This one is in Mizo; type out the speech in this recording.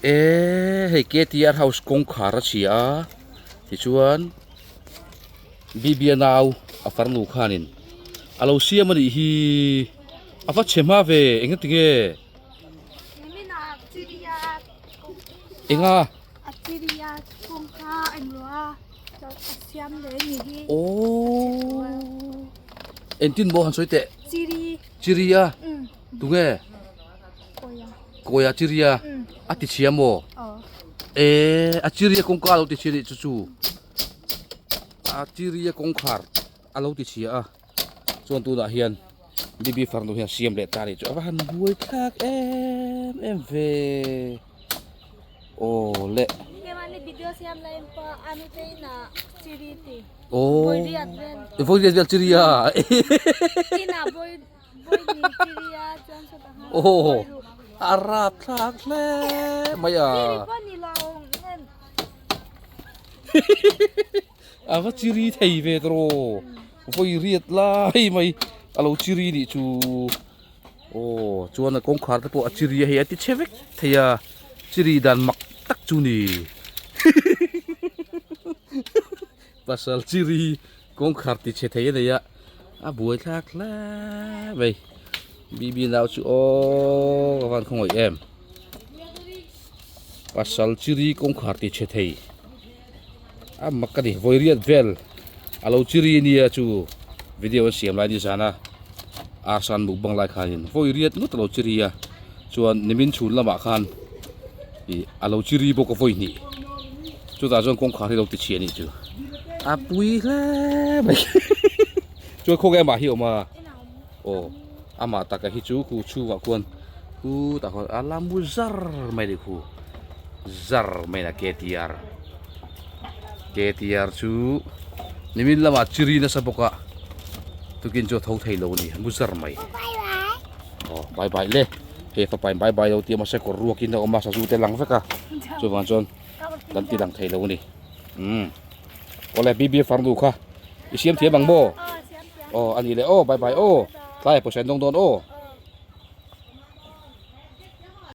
Eee hei KTR house kawngkhar a chhia a tichuan Bibia nau a farnu khanin a lo siam a nih hi a va chhe hma ve eng nga tinge enga. Aww engtin maw han sawi teh chiri a tunge kawia chiri a a ti chhia maw eh a chiri a kawngka a lo ti chhia anih chu chu a chiri a kawngkhar a lo ti chhia a chuan tunah hian bibi farnu hian siam leh ta anih chu a va han buai thlak em em ve. Aw le. Aw. Voi riat vel chiri a. Aw. A rap thlak hle mai a. A va chiri thei ve tawh. Voi riat lai mai a lo chiri nih chu. Aw chuan a kawngkhar te pawh a chiri a hei a ti chhe vek thei a chiri dan mak tak chu ni pasal chiri kawngkhar ti chhe thei a nei a a buai thlak hle mai bibi nau chu aw ka van khawngawih em pasal chiri kawngkhar ti chhe thei a mak a ni vawi riat vel a lo chiri ania chu video an siam lai ni zan a arsan mukbang lai khanin vawi riat ngawt a lo chiri a chuan nimin chhun lamah khan ih a lo chiri bawk a vawi hnih chutah chuan kawngkhar hi a lo ti chhia a nih chu a pui hle mai chuan khawnge amah hi a awm a aw amah taka hi chu khu chhungah khuan khutah khuan a la mu zar mai a ni khu zar mai a ktr ktr chu nimin lamah chiri nasa bawk a tukin chu a tho thei lo a ni a mu zar mai aw bye bye le he fapa in bye bye lo tih a mahse kawr ruakin a awm a sazu te a lang vek a chuvang chuan kan ti lang thei lo a ni umm awle bb farnu kha i siam thiam ang maw aw a ni leh aw bye bye aw tlaiah pawisa an dawng dawn aw.